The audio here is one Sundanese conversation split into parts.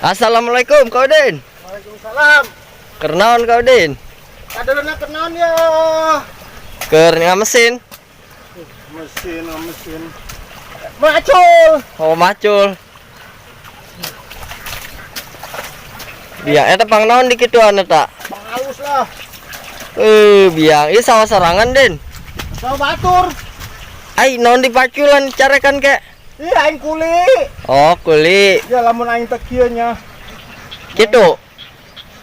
Assalamualaikum, Kak Udin. Waalaikumsalam. Keur naon, Kak Udin? Kadelena keur naon ya? Keur mesin. Mesin, oh, mesin. Macul. Oh, macul. Biang eta pang naon di kituan eta? Pangalus lah. Eh, biang ieu sawah sorangan, Den. Sama batur. Ai, naon dipaculan carekan ke? Iya, aing kuli. Oh, kuli. Ya lamun aing teh kieu nya. Kitu.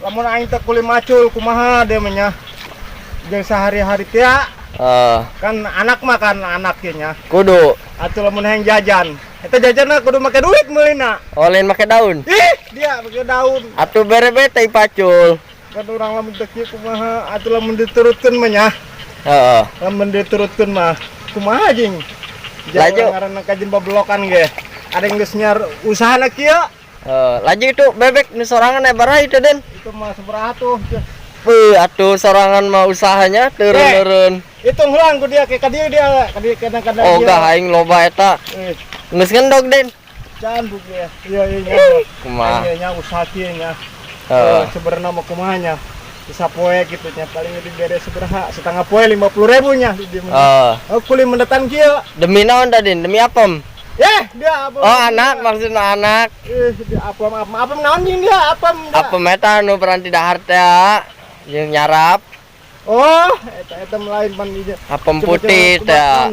Lamun aing teh kuli macul kumaha dia mah nya. Jeung sehari-hari teh kan anak mah kan anak kieu nya. Kudu. Atuh lamun hayang jajan. Eta jajanna kudu make duit meulina. Oh, lain make daun. Ih, dia make daun. Atuh bere teh pacul. Kan urang lamun teh kieu kumaha atuh lamun diturutkeun mah nya. Heeh. Lamun diturutkeun mah kumaha jing? Laju. Jangan ngaranna kajin babelokan ge. Ada yang geus nyiar usahana kieu. Heeh, laju itu bebek nu sorangan baraha itu, Den? Itu mah sabaraha tuh. Wih, atuh sorangan mah usahanya turun-turun. Hitung heula ku dia ke ka dieu dia, ka dieu kadang-kadang Oh, dia. gah aing loba eta. Eh, Geus ngendog, Den. can bu ya. Iya iya nya. Kumaha? Iya nya usaha kieu nya. Heeh. Eh, sebenarnya mah kumaha nya. Sapoe gitu nya paling dibere sabaraha setengah poe 50.000 nya di dieu mah. Heeh. Oh, kuli mendetan kieu. Demi naon tadi? Demi apem? Eh, dia apa? Oh, anak maksudnya anak. Eh, dia apem apem apem naon jeung dia apem. Dia. Apem eta nu peranti dahar teh jeung nyarap. Oh, eta eta lain pan ieu. Apem putih teh.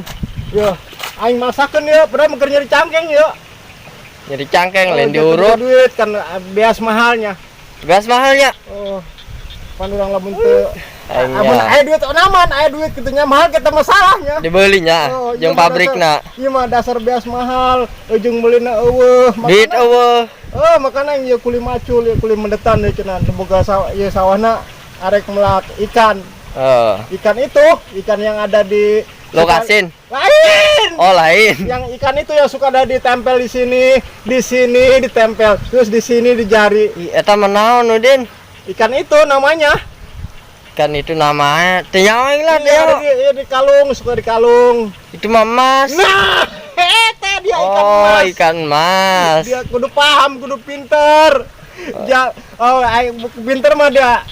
Yo, aing masakeun ya, padahal mah keur nyeri cangkeng ya. Nyeri cangkeng lain Oh, diurut. duit kan beas mahalnya. Gas mahalnya. Oh, pan urang lamun teu Aing amun nya. aya duit onaman, aya duit kitu nya mahal kita masalahnya. Dibelinya Oh, jeung ieu mah pabrikna. Ieu mah dasar beas mahal, ujung meulina eueuh. Duit eueuh. Oh, makana ieu kuli macul, ieu kuli mendetan ieu cenah boga sawah ieu sawahna arek melak ikan. Heeh. Ikan itu, ikan yang ada di Lokasin. Lain. Oh, lain. Yang ikan itu yang suka ada ditempel di sini ditempel, terus di sini di jari. Ih, eta mah naon Udin? Ikan itu namanya. Ikan itu namanya teu nyaho aing lah Iya, dia. iya, di kalung, suka di kalung. Itu mah emas. Nah, eta dia ikan Oh, emas. ikan emas. Dia kudu paham, kudu pinter. Ja, oh, aing pinter mah dia.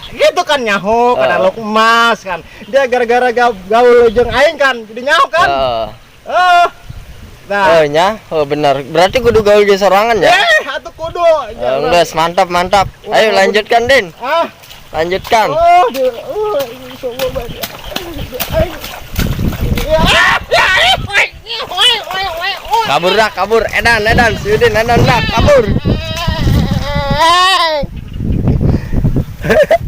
Gitu kan nyaho, kan alok emas kan. Dia gara-gara gaul jeung aing kan, jadi nyaho kan. Heeh. Oh. Nah, Oh, nya. Oh, benar. Berarti kudu gaul jeung sorangan ya? eh, atuh kudu. Eh, geus, mantap, mantap. Ayo lanjutkan, Din. Ah, Lanjutkan. oh, dia, oh, ini banget. Aing. Ya, ya, Kabur dah, kabur. Edan, edan, si Udin, edan dah, kabur.